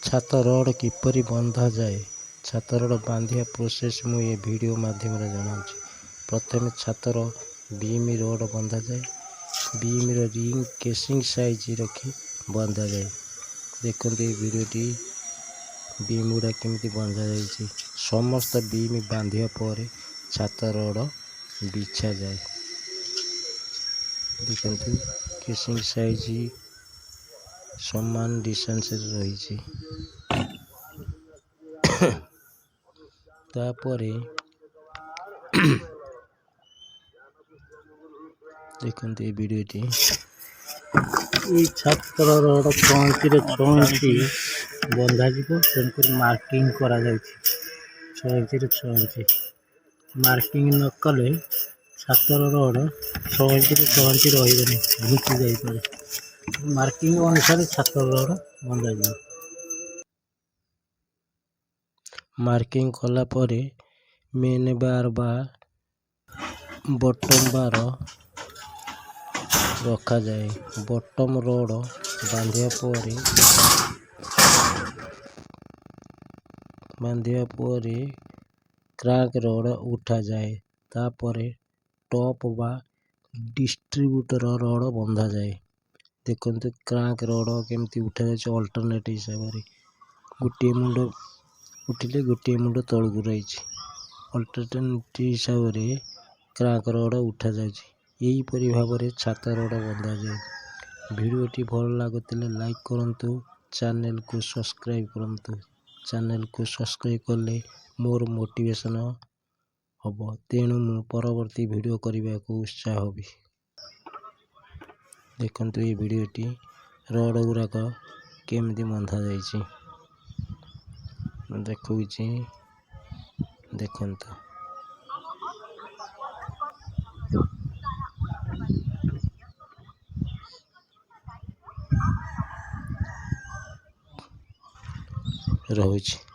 ଛାତ ରଡ଼ କିପରି ବନ୍ଧାଯାଏ, ଛାତ ରଡ଼ ବାନ୍ଧିବା ପ୍ରୋସେସ୍ ମୁଁ ଏ ଭିଡ଼ିଓ ମାଧ୍ୟମରେ ଜଣାଉଛି। ପ୍ରଥମେ ଛାତର ବିମ୍ ରଡ଼ ବନ୍ଧାଯାଏ। ବିମ୍ର ରିଙ୍ଗ କେସିଂ ସାଇଜ୍ ରଖି ବନ୍ଧାଯାଏ। ଦେଖନ୍ତୁ ଏଇ ଭିଡ଼ିଓଟି, ବିମ୍ ଗୁଡ଼ା କେମିତି ବନ୍ଧାଯାଇଛି। ସମସ୍ତ ବିମ୍ ବାନ୍ଧିବା ପରେ ଛାତ ରଡ଼ ବିଛାଯାଏ। ଦେଖନ୍ତୁ, କେସିଂ ସାଇଜ୍ ସମାନ ଡିଷ୍ଟାନ୍ସରେ ରହିଛି। ତାପରେ ଦେଖନ୍ତୁ ଏଇ ଭିଡ଼ିଓଟି। ଏଇ ଛାତର ରଡ଼ 6 ଇଞ୍ଚିରେ 6 ଇଞ୍ଚ ବନ୍ଧାଯିବ। ତେଣୁକରି ମାର୍କିଂ କରାଯାଉଛି। 6 ଇଞ୍ଚିରେ 6 ଇଞ୍ଚ ମାର୍କିଂ ନ କଲେ ଛାତର ରଡ଼ 6 ଇଞ୍ଚିରେ 6 ଇଞ୍ଚ ରହିବନି, ଘୁଞ୍ଚି ଯାଇପାରେ। ମାର୍କିଂ ଅନୁସାରେ ଛାତର ରଡ଼ ବନ୍ଧାଯିବ। ମାର୍କିଂ କଲା ପରେ ମେନ୍ ବାର ବା ବଟମ୍ ବାର ରଖାଯାଏ। ବଟମ୍ ରଡ଼ ବାନ୍ଧିବା ପରେ କ୍ରାଙ୍କ ରଡ଼ ଉଠାଯାଏ। ତାପରେ ଟପ୍ ବା ଡିଷ୍ଟ୍ରିବ୍ୟୁଟର ରଡ଼ ବନ୍ଧାଯାଏ। ଦେଖନ୍ତୁ, କ୍ରାଙ୍କ ରଡ଼ କେମିତି ଉଠାଯାଉଛି। ଅଲ୍ଟରନେଟ୍ ହିସାବରେ ଗୋଟିଏ ମୁଣ୍ଡ ଉଠିଲେ ଗୋଟିଏ ମୁଣ୍ଡ ତଳକୁ ରହିଛି। ଅଲ୍ଟରନେଟ୍ ହିସାବରେ କ୍ରାଙ୍କ ରଡ଼ ଉଠାଯାଉଛି। ଏହିପରି ଭାବରେ ଛାତ ରଡ଼ ବନ୍ଧାଯାଏ। ଭିଡ଼ିଓଟି ଭଲ ଲାଗୁଥିଲେ ଲାଇକ୍ କରନ୍ତୁ, ଚ୍ୟାନେଲକୁ ସବସ୍କ୍ରାଇବ୍ କରନ୍ତୁ। ଚ୍ୟାନେଲକୁ ସବସ୍କ୍ରାଇବ୍ କଲେ ମୋର ମୋଟିଭେସନ୍ ହେବ, ତେଣୁ ମୁଁ ପରବର୍ତ୍ତୀ ଭିଡ଼ିଓ କରିବାକୁ ଉତ୍ସାହ ହେବି। ଦେଖନ୍ତୁ ଏଇ ଭିଡ଼ିଓଟି, ରଡ଼ ଗୁଡ଼ାକ କେମିତି ବନ୍ଧାଯାଇଛି ମୁଁ ଦେଖାଉଛି, ଦେଖନ୍ତୁ। ରହୁଛି।